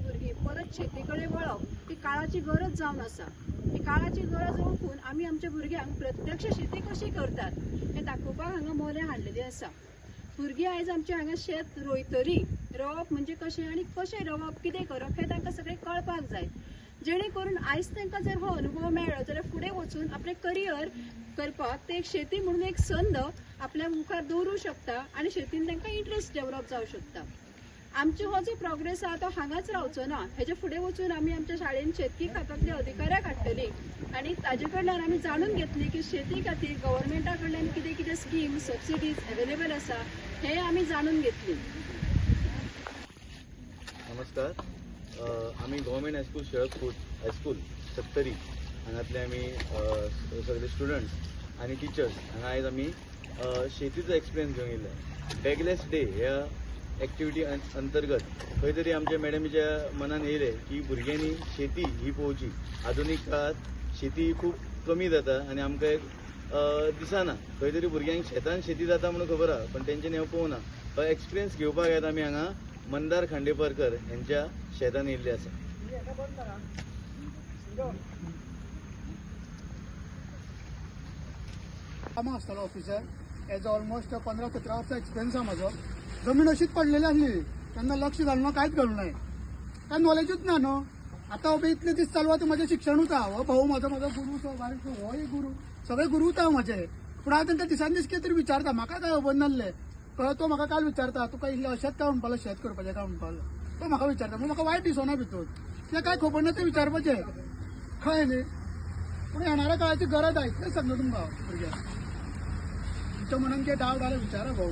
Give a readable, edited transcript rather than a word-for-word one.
भुरगीं परत शेती कडेन वळप ही काळाची गरज जावन आसा. ही काळाची गरज वळखून आमी आमच्या भुरग्यांक प्रत्यक्ष शेती कशी करतात हें दाखोवपाक हांगा मोलें हाडलेली आसा. भुरगीं आयज आमच्या हांगा शेत रोयतरी, रोवप म्हणजे कशें आनी कशें रोवप, कितें करप हें तांकां सगळें कळपाक जाय, जेणे करून आयज तांकां जर हो अनुभव मेळ्ळो जाल्यार फुडें वचून आपलें करियर करपाक ते एक शेती म्हणून एक संद आपल्या मुखार दवरूं शकता आनी शेतीन तांकां इंट्रस्ट डेवलप जावं शकता. आमचो हो जो प्रोग्रेस आहा तो हांगाच रावचो ना, हेजे फुडें वचून आमी आमच्या शाळेन शेतकी खात्यांतले अधिकाऱ्याक हाडटली आनी ताजे कडल्यान आमी जाणून घेतली की शेती खातीर गव्हर्मेंटा कडल्यान कितें कितें स्कीम, सबसिडीज अवेलेबल आसा हें आमी जाणून घेतली. नमस्कार, आमी गव्हर्मेंट हायस्कूल शेळक हायस्कूल सत्तरी हांगातले आमी सगळे स्टुडंट्स आनी टिचर्स हांगा आयज आमी शेतीचो एक्सपिरियन्स घेवंक येयले. बॅगलेस डे ह्या एक्टिविटी अंतर्गत खंय तरी आमच्या मॅडमीच्या मनान येयलें की भुरग्यांनी शेती ही पळोवची. आधुनीक काळांत शेती ही खूब कमी जाता आनी आमकां एक दिसना खंय तरी भुरग्यांक शेतान शेती जाता म्हणून खबर आहा, पण तेंच्यांनी हांव पळोवना. हो एक्सपिरियन्स घेवपाक आयज आमी हांगा मंदार खांडेपारकर हेंच्या शेतान येयल्ले आसा. कामां आसतालो ऑफिसर, एज ऑलमोस्ट 15-17 वर्सां एक्सपिरियन्स आहा म्हाजो. जमीन अशीच पडलेली आसली तेन्ना लक्ष घालूं ना, कांयच घालूं नाय, काय नॉलेजूच ना न्हू. आतां हो इतले दीस चालू आतां म्हाजें शिक्षणूच आहा. हो भाऊ म्हाजो, म्हाजो गुरू सो बारीक हो एक गुरू, सगळे गुरूच आहा म्हाजे. पूण हांव तांकां दिसान दीस कितें तरी विचारता, म्हाका काय खबर नासलें. कळ्ळें, तो म्हाका काल विचारता तुका इल्लें अशेंच काय म्हणपालो, शेत करपाचें काय म्हणपालो, तो म्हाका विचारता. म्हणून म्हाका वायट दिसना भितून, तें काय खबर ना तें विचारपाचें, कळ्ळें न्ही. पूण येणाऱ्या काळाची गरज आहा इतलेंच सांगता तुमकां भुरग्यांक. तुमच्या मनान कितें डावट आल्यार विचारा भाऊ.